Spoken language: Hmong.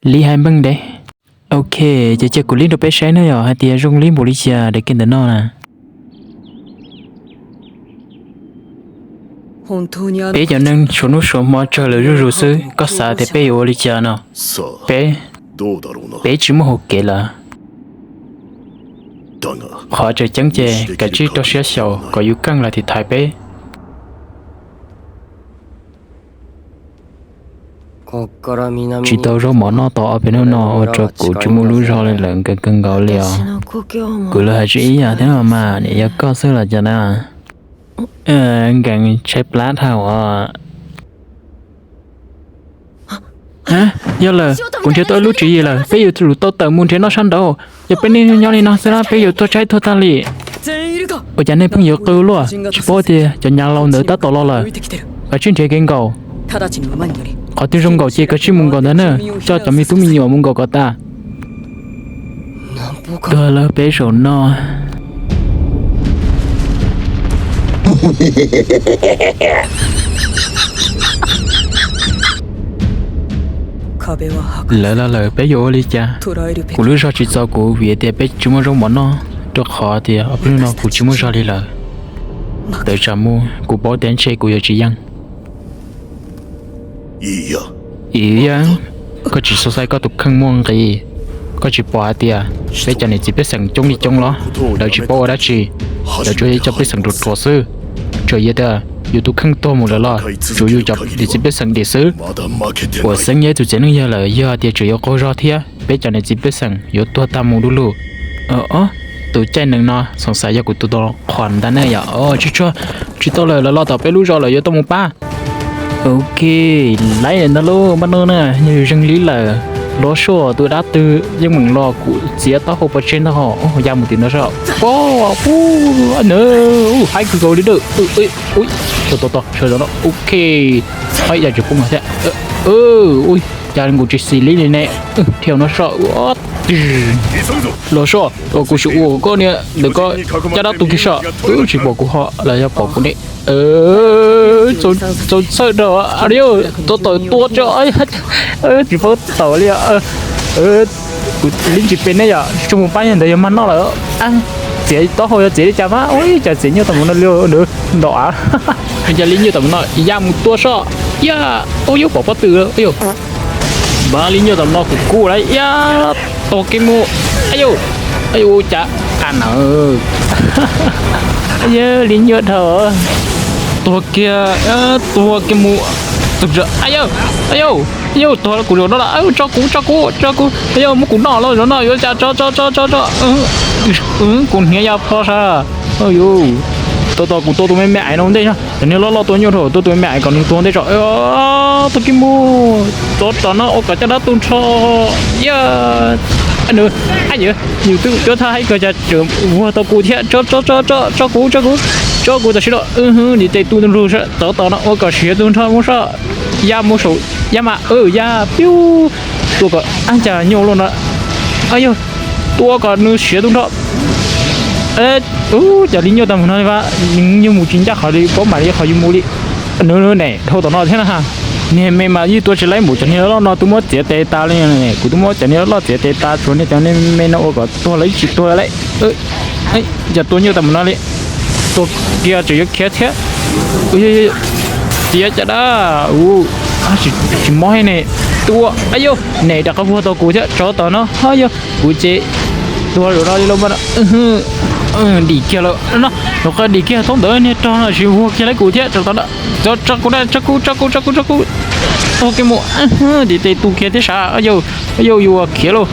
Li hais npeeg dev. Ok, ces cia kuv lib rau peb saib na yog hais tias zoo li npaum li cas daim game ntawm no na. Peb cov neeg suav hnub suav hmo tsawg lawm zuj zus xwb, koj xav tias peb yuav ua li cas no? Peb, peb tsis muaj hauv kev lawm. Qhov tseem ceeb ces kav tsij rau siab xyaum kom yus keej los tiv thaiv peb. Tsis tau zaub mov noj tau ob peb hnub no ua rau kuv tsis muaj lub zog li lawm, nkees kawg nkaus li os. Kuv los hais tsis ib yam thiab no mas, niam yog koj xwb los cas na. Nkees tshaib plab dhau os. Yog lawm, kuv nrhiav tau ib lub tswv yim lawm, peb yuav tsum tau tawm mus nrhiav noj sab nraud. Yog peb niaj hnub nyob li no xwb na peb yuav tuag tshaib tuag tag li. Ua cas nej pheej yuav qw luaj, tsis paub tias cov nyav laus ntawd tab tom los lawm? Kav tsij nrhiav kev nkaum. Qhov twg zoo nkaum ces kav tsij mus nkaum ntawd na, coj cov me tub me nyuam mus nkaum kom tas. Tuag lawm peb zaum no. Lawv los lawm peb yuav ua li cas? Kuv lub zog tsis txaus kuv vim tias peb tsis muaj zaub mov noj, rau qhov tias ob peb hnub no kuv tsis muaj zog li lawm. Tawm tsam mus, kuv paub tias ntshe kuv yuav tsis yeej. Ib yam, koj tsis xav xaiv koj tus kheej muaj nqis, koj tsis pom hais tias peb cov niam txiv pej xeem coob li coob los lawv tsis paub ua dab tsi, lawv tsuas yog cov pej xeem ruam ruam xwb. Tsuas yog tias yus tus kheej tuag mus lawm los tsuas yus cov niam txiv pej xeem dim xwb. Uas xeeb yog ib tug txiv neej yawg lawm yog tias tseem yuav qaug zog thiab peb cov niam txiv pej xeem yuav tuag tag mus du lug. Tus caij nees no xoom xav yog kuv tus tau qhuas ntag ne yom. Tsis tshua, tsis tau lawm, lawv los tom peb lub zos lawm, yuav tau mus pab. Ok, laib ntag lauj, npaj no na, yog zeeg li lawm. Los soj, tus dab twg yeej meem los kuv txiav taub hau pov tseg ntag ho. Ya mus tim no soj. Pog, u, na, u, haib kawg nkaus li dawm. Ui, tos tos sawv ntawm no. Ok, haib ya tsis poob thiab. Ui, cas nkaus tsis xis li li ne. Dhia no soj. Los soj, kuv xyuas ua koj niam ntawm koj caj dab tu kiag soj. Tsis pom kuv ho los yog pom kuv ne. Txaus txhawj rau, a, tua tawm tua tso, tsis paub tawm li. Kuv li ntsis pes ne yom, tsis tshua mus pab yog ntawd yog mag noj lawm. Txiav taub hau yog txiav li cas mas, ua cas txiav nyuaj tau mus no li ntawd ntaus av. Cas li nyuaj tau mus no, ya mus tua soj, ya, ua yuav pom pob tw, mas li nyuaj tau mus no kuv kub lawm, ya, tua kiag mus, a, cas, a, na, li nyuaj dhau, tua kiag, tua kiag mus, tus, a, a, tuag kuv zaum no lawm, tso kuv, tso kuv, tso kuv, a, muab kuv noj los zaum no yuav cas, tso, tso, tso, tso, tso, kuv hniav ya plho sab. Tos tos kuv tua tus me me aiv no ua ntej, cov niag loj loj tua nyuaj dhau, tua tus me me aiv kom nws tuag ua ntej tso. Tua kiag mus, tso tom no ua kom caj dab tu nrho. Yog, a, yus twb cuab thaj haib kawg cas tseem vuag tau kuv thiab. Tso, tso, tso, tso, tso kuv, tso kuv, tso kuv tam sim no. Ntiv tes tu nrug, tso tom no ua kom siav tu nrho mus soj. Ya mus saum, ya mas, ya, piu, tua kom ab cas nyuaj luaj no. Yog, tua kom nws siav tu nrho. Ub, cas li nyuaj tau mus no li, nyuag mus tsis ncaj qhov li, paub mam li qhov yus mus li. Nws ne dhau tom no thiab na. Niag me mas yeej tua tsis laib npaum cov niag loj no, twb muab txiav tes tas li. Kuv twb muab cov niag loj txiav tes tas, tshuav niag cov niag me no ua kom tuag lawm, tsis tuag lawm. Cas tua nyuaj tau mus no li. Tua kiag tseem yuav khiav thiab. Txiav cas dab, tsis mob ne. Tua, a yog, ne rov qab vuag tau kuv thiab, tsov tom no, a yog, kuv ces tuag zaum no li lauj. Dim kiag lawm no, rov qab dim kiag thoob ntawd niag rog no tsis vuag kiag laib kuv thiab, tsov tom no. Tso kuv na, tso kuv, tso kuv, tso kuv, tso kuv. Tua kiag mus, ntiv tes tu kiag thiab sav, a yog, yuav khiav lauj.